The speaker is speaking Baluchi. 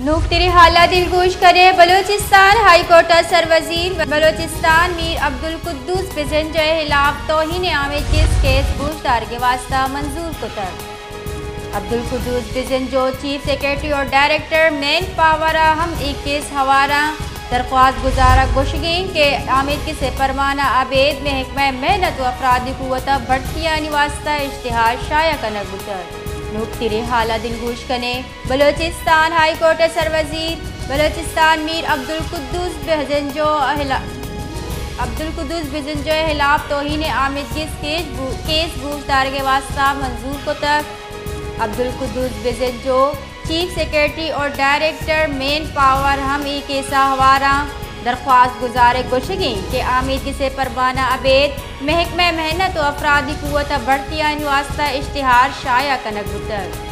نوکتریں حالاں دلگوش کنیں۔ بلوچستان ہائی کورٹ ءِ سروزیر بلوچستان میر عبدالقدوس بزنجو ءِ ہلاپ توہین آمیدگس کیس گوشدارگ ءِ واستہ منظور کتگ۔ عبدالقدوس بزنجو چیف سیکرٹری اور ڈائریکٹر مین پاور ءَ ہم اے کیس ہوار اَنت۔ درخواست گزارگ گوشگ اِنت کہ آمیدگس ءِ پرمان ءَ ابید محکمہ محنت و افرادی قوت ءِ بھرتیانی واستہ اشتہار شائع کنگ بوتگ۔ نوکتریں حالاں دلگوش کنیں۔ بلوچستان ہائی کورٹ ءِ سروزیر بلوچستان میر عبدالقدوس بزنجو ءِ ہلا-، عبدالقدوس بزنجو ءِ ہلاپ توہین آمیدگس کیس گو-، کیس گوشدارگ ءِ واستہ منظور کتگ۔ عبدالقدوس بزنجو چیف سیکرٹری اور ڈائریکٹر مین پاور ہم اے کیس ءِ ہوار اَنت۔ درخواست گزارگ گوشگ اِنت کہ آمیدگس ءِ پرمان ءَ ابید محکمہ محنت و افرادی قوت ءِ بھرتیانی واستہ اشتہار شائع کنگ بوتگ۔